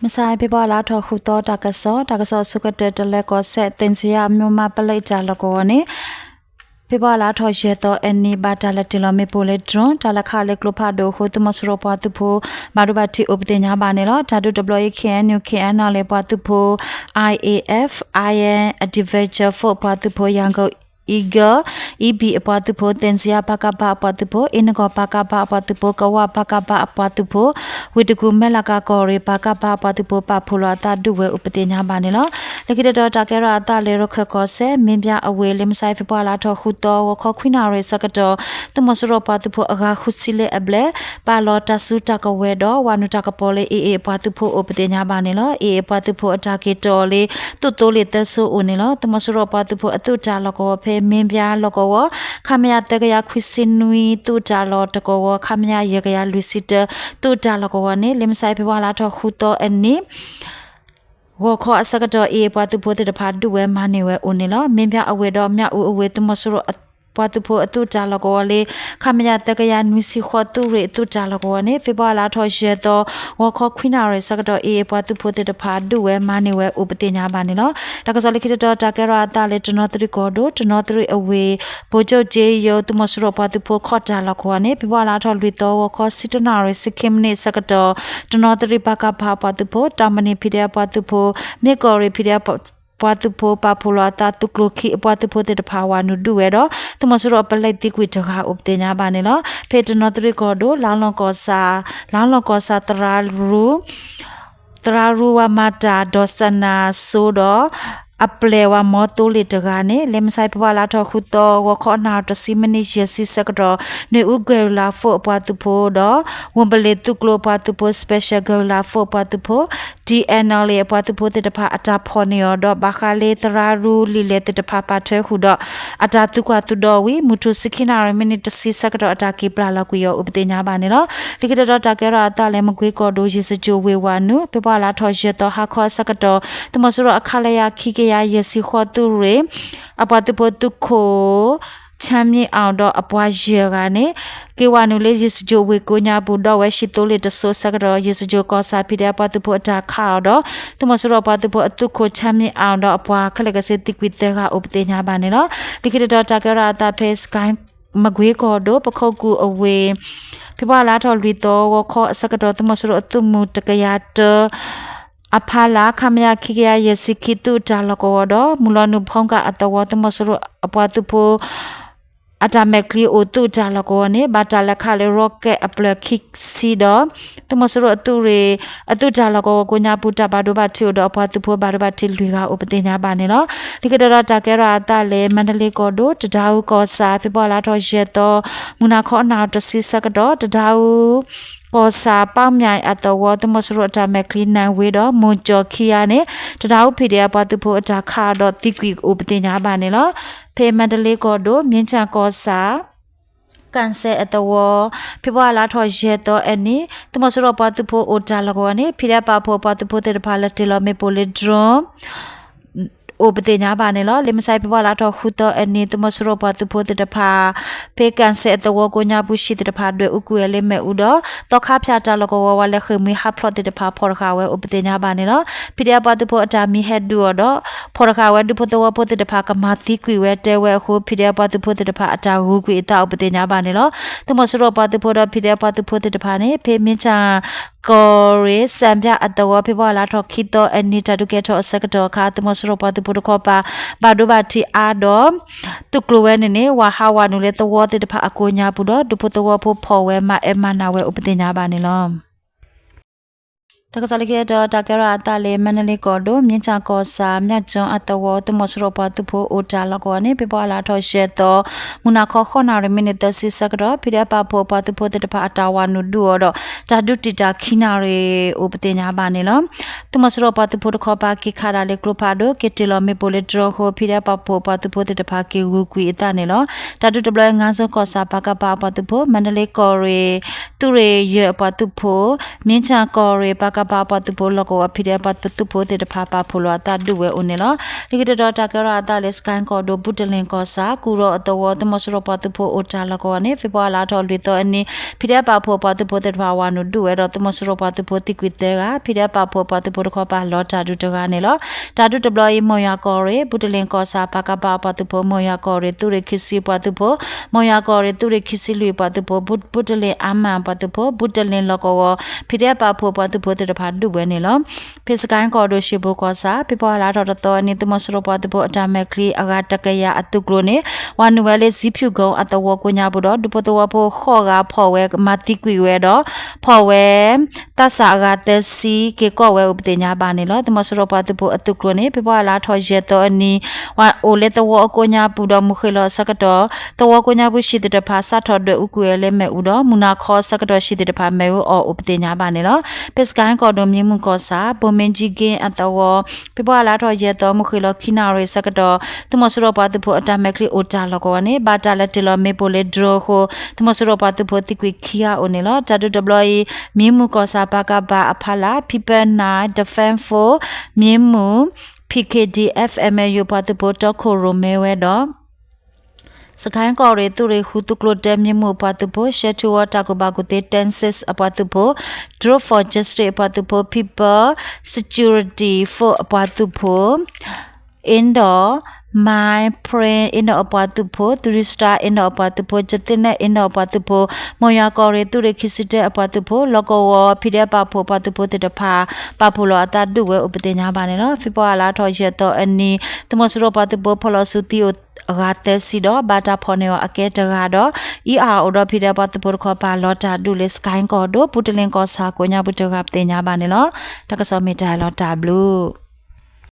မုၢ်ဆါအံၤ ဖ့ၤဘြူၤအါလါထီၣ်ဃုသီ တၢ်ကစီၣ်, တၢ်ကစီၣ်အဆိကတၢၢ် တလဲၤကီၢ်စဲၣ် သ့ၣ်စယါ အမျိုးမး ပလၢအံၤတၢ်လီၢ်ကဝီၤန့ၣ် ဖ့ၤဘြူၤအါလါထီၣ်ယဲၢ်သီအနံၤ ဘၣ်တၢ်လဲၤတ့ၢ်လီၤမ့ၣ်ပိၢ်လၢ drone တၢ်လဲၤခးလၢကျိဖးဒိၣ်အဃိ သုးမီၤစိရိၤပှၤသုးဖိ ဘၣ်ဒိဘၣ်ထံးအိၣ်ပသ့ၣ်ညါဘၣ်န့ၣ်လီၤ. တၢ်ဒုးတဘျီအံၤ ခ့ၣ်အဲၣ်ယူၣ် ခ့ၣ်အဲၣ်ယူၣ် အပှၤသုးဖိ IAF, IN, Adventure Force အပှၤသုးဖိ ရန်ကုန် Eagle, EB အပှၤသုးဖိ သ့ၣ်စယါ ပကဖ အပှၤသုးဖိ အ့ၣ်နဂီၢ် ပကဖ အပှၤသုးဖိ ကဝ ပကဖ အပှၤသုးဖိ ဝ့ၢ်တကူၣ် မဲၢ်လးကၤ ကီၢ်ရ့ၣ် ပကဖ အပှၤသုးဖိ ပာ်ဖှိၣ်လီၤအသးဒုးဝဲအိၣ်ပသ့ၣ်ညါဘၣ်န့ၣ်လီၤ. လၢခံတတီၤ တၢ်ကဲထီၣ်အသးလၢ ရခၢၣ်ကီၢ်စဲၣ် မ့ၣ်ဘၠါအဝ့ၢ် လၢမုၢ်ဆါအံၤ ဖ့ၤဘြူၤအါလါထီၣ်ဃုသီ ဂီၤခီခွံနၣ်ရံၣ်အဆၢကတီၢ် သုးမီၤစိရိၤပှၤသုးဖိအဂၤဃုဆံလၢအဘျဲၣ် ပာ်လီၤတၢ်စုတၢ်ကဝဲၤဒီး ဝၤနုာ်တၢ်ကပီၤလၢ AA အပှၤသုးဖိအိၣ်ပသ့ၣ်ညါဘၣ်န့ၣ်လီၤ. AA အပှၤသုးဖိအတၢ်က့ၤတီၤလၢ သုးသိလ့ၣ်သၢစိအိၣ်န့ၣ်လီၤ. သုးမီၤစိရိၤပှၤသုးဖိအသုးတၢ်လီၢ်ကဝီၤဖဲ မ့ၣ်ဘၠါလီၢ်ကဝီၤ ခမရ သၢကယၤခွံဆံနွံ သုးတၢ်လီၢ်တကဝီၤ ခမရ ယဲၢ်ကယၤလွံၢ်ဆံတၢ သုးတၢ်လီၢ်ကဝီၤန့ၣ် လၢမုၢ်ဆါအံၤ ဖ့ၤဘြူၤအါလါထီၣ်ဃုသီအနံၤ ဂီၤခီအဆၢကတီၢ် AA ပှၤသုးဖိသ့ၣ်တဖၣ်ဒုးဝဲမၤန့ၢ်ဝဲအိၣ်န့ၣ်လီၤ. မ့ၣ်ဘၠါအဝ့ၢ်ဒီးမၠၣ်အူအဝ့ၢ် သုးမီၤစိရိၤပှၤသုးဖိအသုးတၢ်လီၢ်ကဝီၤလၢ ခမရ သၢကယၤနွံဆံဃိး သုးရ့ၣ်အသုးတၢ်လီၢ်ကဝီၤန့ၣ် ဖ့ၤဘြူၤအါလါထီၣ်ယဲၢ်သီ ဂီၤခီခွံနၣ်ရံၣ်အဆၢကတီၢ် AA ပှၤသုးဖိသ့ၣ်တဖၣ်ဒုးဝဲမၤန့ၢ်ဝဲအိၣ်ပသ့ၣ်ညါဘၣ်န့ၣ်လီၤ. တၢ်ကစီၣ်လၢခံတတီၤ တၢ်ကဲထီၣ်အသးလၢ တနီသရံၣ်ကီၢ်ဒိၣ် တနီသရံၣ်အဝ့ၢ် ဘိကၠိကၠ့ယိ သုးမီၤစိရိၤပှၤသုးဖိခီၣ်တၢ်လီၢ်ကဝီၤန့ၣ် ဖ့ၤဘြူၤအါလါထီၣ်လွံၢ်သီ ဂီၤခီဆံတနၣ်ရံၣ်ဆံခံမံးနံးအဆၢကတီၢ် တနီသရံၣ် ပကဖ အပှၤသုးဖိ တၢ်မနံၤ PDF အပှၤသုးဖိ မ့ၢ်ကီၢ်ရ့ၣ် PDF ပှၤသုးဖိ ပာ်ဖှိၣ်လီၤအသး သုးကျိၤခံအပှၤသုးဖိသ့ၣ်တဖၣ် ဝၤနုာ်ဒုးဝဲဒီး သုးမီၤစိရိၤအပလဲသံကွံာ်တဂၤအိၣ်ပသ့ၣ်ညါဘၣ်န့ၣ်လီၤ. ဖဲတနီသရံၣ်ကီၢ်ဒိၣ် လါလီၢ်ကီၢ်ဆၣ် လါလီၢ်ကီၢ်ဆၣ်သရၣ်ရူ သရၣ်ရူဝၤမၤတၢ် ဒီးစနၢ်စိဒီး အပျဲၢ်ဝၤမီသိလ့ၣ်တဂၤန့ၣ် လၢမုၢ်ဆါအံၤ ဖ့ၤဘြူၤအါလါထီၣ်ဃုသီ ဂီၤခီနၣ်ရံၣ်တဆံမံးနံးယဲၢ်ဆံဆၢကတီၢ် နွေဦး guerrilla force အပှၤသုးဖိဒီး ဝ့ၢ်ပလ့ၤသုးကျိၤအပှၤသုးဖိ Special guerrilla force အပှၤသုးဖိ TNLA အပှၤသုးဖိသ့ၣ်တဖၣ် အတၢ်ဖီၣ်န့ၢ်အီၤဒီး ဘၣ်ဃးလၢသရၣ်ရူလံာ်လဲၢ်သ့ၣ်တဖၣ်ပာ်ထွဲဃုာ်ဒီး အတၢ်သုးကွၢ်သုးဒီဝံၤ မုၢ်ထူၣ်ဆံခံနၣ်ရံၣ်မံးနံးတဆံဆၢကတီၢ် အတၢ်က့ၤပျၢ်လီၤကွံာ်အီၤအိၣ်ပသ့ၣ်ညါဘၣ်န့ၣ်လီၤ. လၢခံတတီၤ တၢ်ကဲထီၣ်အသးလၢ မကွ့ကီၢ်ဒိၣ် ယ့ၣ်စကြိၣ်ဝ့ၢ်ဝၤနုာ် ဖ့ၤဘြူၤအါလါထီၣ်ယဲၢ်သီ ဟါခီအဆၢကတီၢ် သုးမီၤစိရိၤအ ခလရ ခံကယၤယဲၢ်ဆံဃိး သုးရ့ၣ် အပှၤသုးဖိသုးခိၣ် ချမ်းမြေ့အောင် ဒီးအပှၤယဲၢ်ဂၤန့ၣ် က့ၤဝၤနုာ်လၢ ယ့ၣ်စကြိၣ်ဝ့ၢ်ကိးညါပူၤ ဒီးဝဲဟံၣ်သိလ့ၣ်တစိၤအဆၢကတီၢ် ယ့ၣ်စကြိၣ်ကီၢ်ဆၣ် PDF အပှၤသုးဖိအတၢ်ခးအီၤဒီး သုးမီၤစိရိၤအပှၤသုးဖိအသုးခိၣ် ချမ်းမြေ့အောင် ဒီးအပှၤခဲလၢာ်ကစ့သံကွံာ်သၢဂၤအိၣ်ပသ့ၣ်ညါဘၣ်န့ၣ်လီၤ. လၢခံတတီၤ တၢ်ကဲထီၣ်အသးဖဲ စကဲ မကွ့ကီၢ်ဒိၣ် ပခိၣ်ကူၣ်အဝ့ၢ် ဖ့ၤဘြူၤအါလါထီၣ်လွံၢ်သီ ဂီၤခီအဆၢကတီၢ် သုးမီၤစိရိၤအသုးမုၢ်တကယၤတၢ အဖီလာ် ခမရ ခံကယၤယဲၢ်ဆံခံ သုးတၢ်လီၢ်ကဝီၤဒီး မုၢ်လီၤနုာ်ဖီကၤအသဝီ သုးမီၤစိရိၤအပှၤသုးဖိ အတၢ်မဲာ်ချံအိၣ်သုးတၢ်လီၢ်ကဝီၤန့ၣ် ဘၣ်တၢ်လဲၤခးလၢ rocket အပျၢၢ်ခံဆံဒီး သုးမီၤစိရိၤအသုးရ့ၣ် အသုးတၢ်လီၢ်ကဝီၤကိးညါပူၤ တၢ်ဘၣ်ဒိဘၣ်ထံးအိၣ်ဒီး အပှၤသုးဖိဘၣ်ဒိဘၣ်ထံးလွံၢ်ဂၤအိၣ်ပသ့ၣ်ညါဘၣ်န့ၣ်လီၤ. လၢခံတတီၤ တၢ်ကဲထီၣ်အသးလၢ မါဒလ့ကီၢ်ဒိၣ် တဒါအူကီၢ်ဆၣ် ဖ့ၤဘြူၤအါလါထီၣ်ယဲၢ်သီ မုၢ်နၤခီအနၣ်ရံၣ်တဆံဆၢကတီၢ် တဒါအူ ကီၢ်ဆၣ် ပီၣ်မၠဲၣ်အသဝီ သုးမီၤစိရိၤအတၢ်မဲာ်ချံ နၢ်ဝ့ဒီး မိၢ်ကၠီၣ်ခံဂၤန့ၣ် တဒါအူ PDF အပှၤသုးဖိအတၢ်ခးအီၤဒီး သံကွံာ်အိၣ်ပသ့ၣ်ညါဘၣ်န့ၣ်လီၤ. ဖဲမါဒလ့ကီၢ်ဒိၣ် မြင်းခြံကီၢ်ဆၣ် ကၣ်စဲၣ်အသဝီ ဖ့ၤဘြူၤအါလါထီၣ်ယဲၢ်သီအနံၤ သုးမီၤစိရိၤပှၤသုးဖိအိၣ်တၢ်လီၢ်ကဝီၤန့ၣ် PDF ပာ်ဖှိၣ်အပှၤသုးဖိသ့ၣ်တဖၣ် လဲၤတ့ၢ်လီၤမ့ၣ်ပိၢ်လၢ drone အိၣ်ပသ့ၣ်ညါဘၣ်န့ၣ်လီၤ. လၢမုၢ်ဆါအံၤ ဖ့ၤဘြူၤအါလါထီၣ်ဃုသီအနံၤ သုးမီၤစိရိၤပှၤသုးဖိသ့ၣ်တဖၣ် ဖဲကၣ်စဲၣ်အသဝီကိးညါပူၤ ဟံၣ်သ့ၣ်တဖၣ် ဒွဲၣ်အူကွံာ်ဝဲလၢမ့ၣ်အူဒီး သီခါဖၠၣ်တၢ်လီၢ်ကဝီၤ ဝဲလဲၤဃ့ၢ်မှံဟးဖျိးသ့ၣ်တဖၣ် ဖီၣ်တဃာ်ဝဲအိၣ်ပသ့ၣ်ညါဘၣ်န့ၣ်လီၤ. PDF ပှၤသုးဖိအတၢ်မံၤဟဲဒုးအီၤဒီး ဖီၣ်တဃာ်ဝဲ ဒူဖိသဝီဖိသ့ၣ်တဖၣ် ကမၤသံကွံာ်ဝဲတဲဝဲအဃိ PDF ပှၤသုးဖိသ့ၣ်တဖၣ် အတၢ်ဂုၤကွံာ်အသးအိၣ်ပသ့ၣ်ညါဘၣ်န့ၣ်လီၤ. သုးမီၤစိရိၤပှၤသုးဖိဒီး PDF ပှ�ၤသုးဖိသ့ၣ်တဖၣ်န့ၣ် ဖဲမ့ၢ်ဆၣ် ကီၢ်ရ့ၣ်စၣ်ဘၠၣ်အသဝီ ဖ့ၤဘြူၤအါလါထီၣ်ခံသီအနံၤ တၢ်ဒုးကဲထီၣ်အဆၢကတီၢ်အခါ သုးမီၤစိရိၤပှၤသုးဖိတခီပၤ ဘၣ်ဒိဘၣ်ထံးအါဒီး သုးကျိၤဝဲန့ၣ်န့ၣ် ဝၤဟးဝၤနုာ်လၢသဝီသ့ၣ်တဖၣ်အကိးညါပူၤဒီး ဒူဖိသဝီဖိဖီၣ်ဝဲမၤအဲၣ်မၤနးဝဲအိၣ်ပသ့ၣ်ညါဘၣ်န့ၣ်လီၤ. တၢ်ကစီၣ်လၢခံတတီၤ တၢ်ကဲထီၣ်အသးလၢ မါဒလ့ကီၢ်ဒိၣ် မ့ၢ်ဆၣ်ကီၢ်ဆၣ် မၠၣ်ကၠိအသဝီ သုးမီၤစိရိၤပှၤသုးဖိအိၣ်တၢ်လီၢ်ကဝီၤန့ၣ် ဖ့ၤဘြူၤအါလါထီၣ်ယဲၢ်သီ မုၢ်နၤခီဃိးနၣ်ရံၣ် မံးနံးသၢဆံဆၢကတီၢ် ဖံးဒဲးပာ်ဖှိၣ်အပှၤသုးဖိသ့ၣ်တဖၣ်အတၢ်ဝၤနုာ်ဒုးအီၤဒီး တၢ်ဒုးတံာ်တာ်ခံနၣ်ရံၣ်အိၣ်ပသ့ၣ်ညါဘၣ်န့ၣ်လီၤ. သုးမီၤစိရိၤပှၤသုးဖိတခီပၤ က့ၤခးဒၣ်လၢကျိဖးဒိၣ် က့ၤတ့ၢ်လီၤမ့ၣ်ပိၢ်လၢ drone အဃိ ဖံးဒဲးပာ်ဖှိၣ်အပှၤသုးဖိသ့ၣ်တဖၣ်က့ၤဂုၤကွံာ်အသးန့ၣ်လီၤ. တၢ်ဒုးတဘျီအံၤ ငါးဇွန်ကီၢ်ဆၣ် ပကဖ အပှၤသုးဖိ မါဒလ့ကီၢ်ရ့ၣ် သုးရ့ၣ်ယဲၢ်အပှၤသုးဖိ မ့ၢ်ဆၣ်ကီၢ်ရ့ၣ် ပက ပကပ အပှၤသုးဖိလီၢ်ကဝီၤ ဖံဒဲ ပှၤသုးဖိသ့ၣ်တဖၣ် ပာ်ဖှိၣ်လီၤအသးဒုးဝဲအိၣ်န့ၣ်လီၤ. လၢခံတတီၤ တၢ်ကဲထီၣ်အသးလၢ စကဲကီၢ်ဒိၣ် ဘူးတလ့ၣ်ကီၢ်ဆၣ် ကူၣ်ရီအသဝီ သုးမီၤစိရိၤပှၤသုးဖိအိၣ်တၢ်လီၢ်ကဝီၤန့ၣ် ဖေဖော်ဝါရီလါထီၣ်လွံၢ်သီအနံၤ ဖံဒဲ ပာ်ဖှိၣ်အပှၤသုးဖိသ့ၣ်တဖၣ် ဝၤနုာ်ဒုးဝဲဒီး သုးမီၤစိရိၤပှၤသုးဖိသံကွံာ်သၢဂၤ, ဖံဒဲ ပာ်ဖှိၣ်အပှၤသုးဖိတခီပၤ လီၤတၢ်ဒုးတဂၤန့ၣ်လီၤ. တၢ်ဒုးတဘျီအံၤ မိၢ်ယွၤကီၢ်ရ့ၣ် ဘူးတလ့ၣ်ကီၢ်ဆၣ် ပကပ အပှၤသုးဖိ, မိၢ်ယွၤကီၢ်ရ့ၣ် သုးရ့ၣ်ခံဆံပှၤသုးဖိ, မီၢ်ယွၤကီၢ်ရ့ၣ် သုးရ့ၣ်ခံဆံလွံၢ်ပှၤသုးဖိ, ဘူးတလ့ၣ်အါမၢ်ပှၤသုးဖိ, ဘူးတလ့ၣ်လီၢ်ကဝီၤ ဖံဒဲ ပာ်ဖှိၣ်အပှၤသုးဖိသ့ၣ်တဖၣ် ဒုးဝဲန့ၣ်လီၤ. ဖဲစကဲကီၢ်ဒိၣ် ရှ့ၣ်ဘိကီၢ်ဆၣ် ဖဲပှၤလါထီၣ်တသီအနံၤ သုးမီၤစိရိၤပှၤသုးဖိအတၢ်မဲာ်ချံအဂၤတကယၤအသုးကျိၤန့ၣ် ဝၤနုာ်ဝဲလၢ ဇံဖၠူၣ်ကိအသဝီကိးညါပူၤဒီး ဒူဖိသဝီဖိဃိးဂၤဖီၣ်ဝဲမၤသံကွံာ်ဝဲဒီး ဖီၣ်ဝဲ သးစၢ်အဂၤသၢဆံ က့ၤကီၢ်ဝဲအိၣ်ပသ့ၣ်ညါဘၣ်န့ၣ်လီၤ. သုးမီၤစိရိၤပှၤသုးဖိအသုးကျိၤန့ၣ် ဖဲပှၤလါထီၣ်ယဲၢ်သီအနံၤ ဝၤအိၣ်လၢသဝီအကိးညါပူၤဒီး မုၢ်ဃ့ၢ်လီၤအဆၢကတီၢ် သဝီကိးညါပူၤ ဟံၣ်သ့ၣ်တဖၣ် စးထီၣ်ဒွဲၣ်အူကွံာ်ဝဲလၢမ့ၣ်အူဒီး မုၢ်နၤခီအဆၢကတီၢ် ဟံၣ်သ့ၣ်တဖၣ် မ့ၣ်အူအီၣ်အိၣ်ပသ့ၣ်ညါဘၣ်န့ၣ်လီၤ. ဖဲစကဲကီၢ်ဒိၣ် မံမုၢ်ကီၢ်ဆၣ် ဘိၣ်မ့ၣ်ကၠံက့အသဝီ ဖဲပှၤလါထီၣ်ယဲၢ်သီ မုၢ်ဃ့ၢ်လီၤခံနၣ်ရံၣ်အဆၢကတီၢ် သုးမီၤစိရိၤပှၤသုးဖိအတၢ်မဲာ်ချံအိၣ်တၢ်လီၢ်ကဝီၤန့ၣ် ဘၣ်တၢ်လဲၤတ့ၢ်လီၤမ့ၣ်ပိၢ်လၢ drone အဃိ သုးမီၤစိရိၤပှၤသုးဖိသံကွံာ်ခံဂၤအိၣ်န့ၣ်လီၤ. တၢ်ဒုးတဘျီအံၤ မံမုၢ်ကီၢ်ဆၣ် ပကပ အဖီလာ် People Defense Force မံမုၢ် P K D F M L U ပှၤသုးဖိ တီခိၣ်ရိၣ်မဲဝဲဒီး စကဲကီၢ်ရ့ၣ် သုးရ့ၣ်ဃု သုးကျိၤတၢ မံမုၢ်အပှၤသုးဖိ, ရှဲထူဝါ တၢ်ကူၣ်ဘၣ်ကူၣ်သ့ Ten Six အပှၤသုးဖိ, Drone for Justice အပှၤသုးဖိ, People Security Force အပှၤသုးဖိ Indo Mine Print Indo အပှၤသုးဖိ, Three Star Indo အပှၤသုးဖိ, Jathinet Indo အပှၤသုးဖိ, မီၢ်ယွၤကီၢ်ရ့ၣ် သုးရ့ၣ်ခံဆံတၢအပှၤသုးဖိ, လီၢ်ကဝီၤ ဖံဒဲ ပာ်ဖှိၣ်အပှၤသုးဖိသ့ၣ်တဖၣ် ပာ်ဖှိၣ်လီၤအသးဒုးဝဲအိၣ်ပသ့ၣ်ညါဘၣ်န့ၣ်လီၤ. ဖဲပှၤလါထီၣ်ယဲၢ်သီအနံၤ သုးမီၤစိရိၤပှၤသုးဖိ ဖီၣ်လီၤဆူသံအိၣ်အဂၤသၢဆံဒီး ဘၣ်တၢ်ဖီၣ်န့ၢ်အီၤအကဲတဂၤဒီး အံၤအအိၣ်ဒီး ဖံဒဲ ပှၤသုးဖိတခီပၤ လီၤတၢ်ဒုးလၢ စကဲကီၢ်ဒိၣ် ဘူးတလ့ၣ်ကီၢ်ဆၣ်ကိးညါပူၤတဂၤ ပသ့ၣ်ညါဘၣ်န့ၣ်လီၤ. တၢ်ကစီၣ်မ့ၢ်တၢ်လီၤတၢ်ဘျုး